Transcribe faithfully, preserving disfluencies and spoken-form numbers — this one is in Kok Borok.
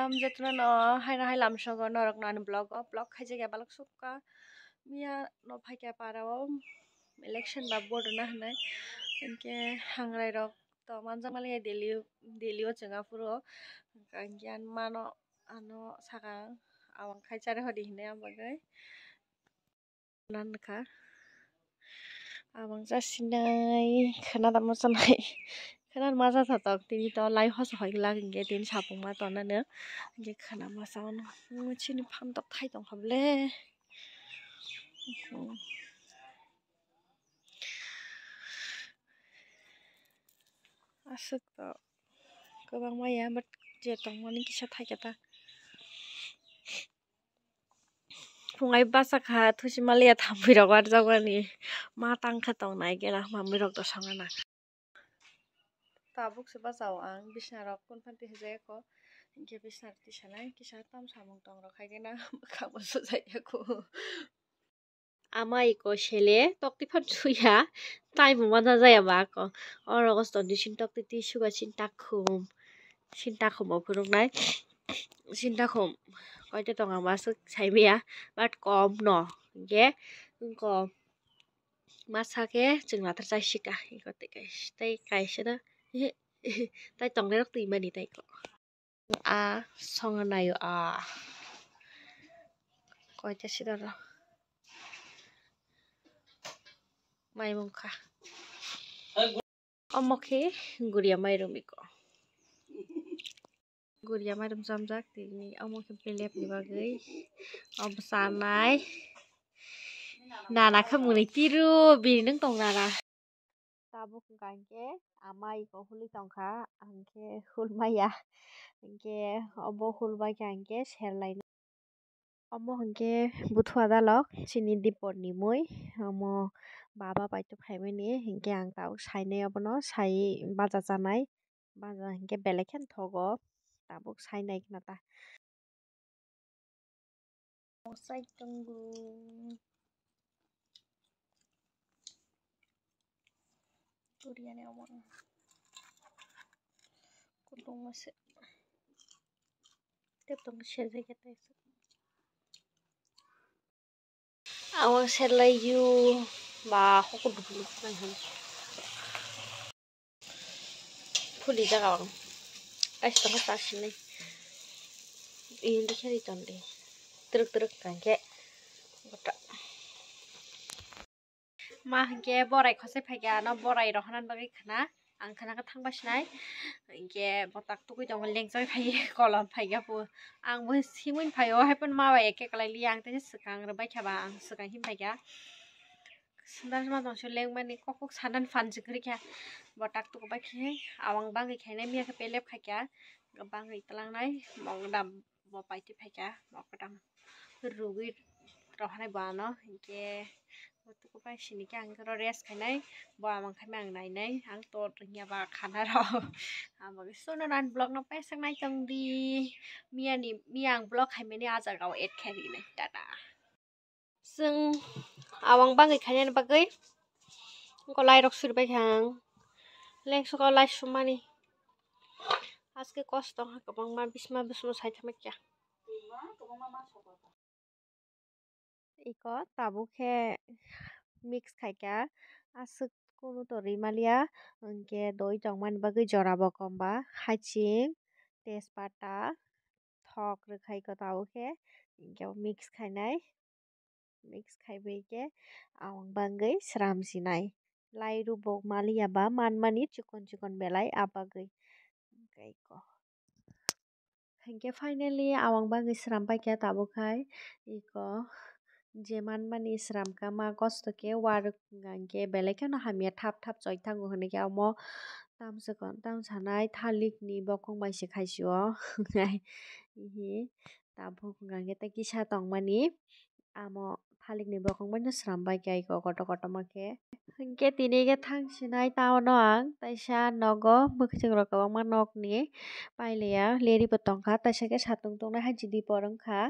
Jotono no haino hai lamsogo norok no ani vlog o vlog khaijak ya balok sukha. Miya no phaikha para o election ba vote rwna hinwi, hinkhe hangrai rok to manjak maliya Delhi, Delhi o chwng aphuru, hinkhe ani mano ano saka ang abang khai chari hodi hinwi, abagwi. Nan kha. Abang jasinai khwna da mosanai. Khwna ma ja tha tok, tini to lai hoso hoi glak hinkhe tini sapung ma tonano. Hinkhe khwna ma sa ono. Chini phan tok thai tong kha ble. Aswk to kwbangma ya, but je tongmani kisa thai khe ta. Phungai basa kha, thusi maliya thampui rok warjak mani. Ma tang kha tong nai khe na, mamui rok to songna na. Tabuk se bachao ang, bisna rok kun phan tihijak kho. Hinkhe bisna rok tisanai, kisa tam samung tong rok hai khe na, bwkha bo sujak ya kho. Ama iko sele tokti phan suya, tai bo mana jaya ba ko. Oro gos toni sin tokti ti suga sin takhum. Sin takhum bo phunuknai. Sin takhum koito tong ang masuk sai maya, but kom no. Hinkhe wngko masa khe chwng lathar chai sika. Iko tei kaisa, tei kaisa da. Tai tongnai rok twi mani tai ko. A songo naio a. Koita sidoro. Maimung kha. Omo khe guria mairum iko. Guria mairum chamjak tini omo khe belep ni bagwi. Obo chanai. Nana khe mwnwi tiru bini nwng tong nana. Tabuk hwnkha hinkhe ama iko huli tongkha, hinkhe hul maya, hinkhe obo hul baikha hinkhe serlainai. Omo hinkhe buthua dalok chini dipor ni mui, omo baba bai tongphaimani, hinkhe ang tabuk sainai obono, sai baja chanai, baja hinkhe belai kheno thogo, tabuk sainai khna ta. Mosai tongo. Turiani omo. Kudung mase. Tep tong sejai kete. Awang selai yu ba hoko dukduk nang hwn. Phuli jaga ang. Ais tongkha ta sinai. Indi khe ri ton di. Truk truk kangkhe. Gota. Ma hinkhe borai khosai phaikha, ano borai rohorna bagwi khwna. Ang khwna khe thang bai sinai. Hinkhe botak tugui tongo, lengchoi phai kolom phaikha pu. Ang bo simui phaio, hai phano ma bai eke kwlai liya, ang teisa swkang rwbai kha ba, ang swkang him phaikha. Sundar ma tong se lengmani kok kok sanan phan se kwrwi kha. Botak tuku bai khe awang bangwi khainai miya khe pelep khaikha. Bangwi twlangnai mokdam bo paitwi phaikha mokdam rwgwi rohornai bo ano hinkhe bo tuku bai sini khe ang oro rest khainai bo amang khaimai ang nainai ang tor rwngya ba khana rok. Amo khe suno nan vlog no paisang nai tong di miya ni miya ang vlog khaimani ah jaga o add khai rinai tata. Chwng awang bangwi khainani bagwi wngkha lai rok suribai kha ang. Lengsogo lai sumani. Aske kosto wngkha kwbangma bisma bismo saithamakya. Iko tabuk khe mix khaikha aswk kunu to rimaliya, hinkhe doi tongmani bagwi jora bo komba haiching tejpata thok rwkhaikha tabuk khe hinkhe mix khainai. Mix khaibai khe awang bangwi sram sinai. Lairu bo maliya ba manmani chikon chikon belai ah bagwi. Hinkhe finally awang bangwi sram paikha tabuk hai iko je manmani sram kha ma kosto khe warwk hwnkha hinkhe belai kheno hamya thap thap choi thango hinwi khe omo tamsokon tamsanai thalik ni bokong bai se khai sio. Tabuk hwnkha khe tei kisa tongmani amo thalikni bokong bai no sram bai kha iko kotor kotorma khe. Hinkhe tini khe thang sinai town o ang taisa nogo mwkhwtwng rok kwbangma nokni pailiya leri bo tongkha taisa khe satung tongnai hai chini dipor wngkha.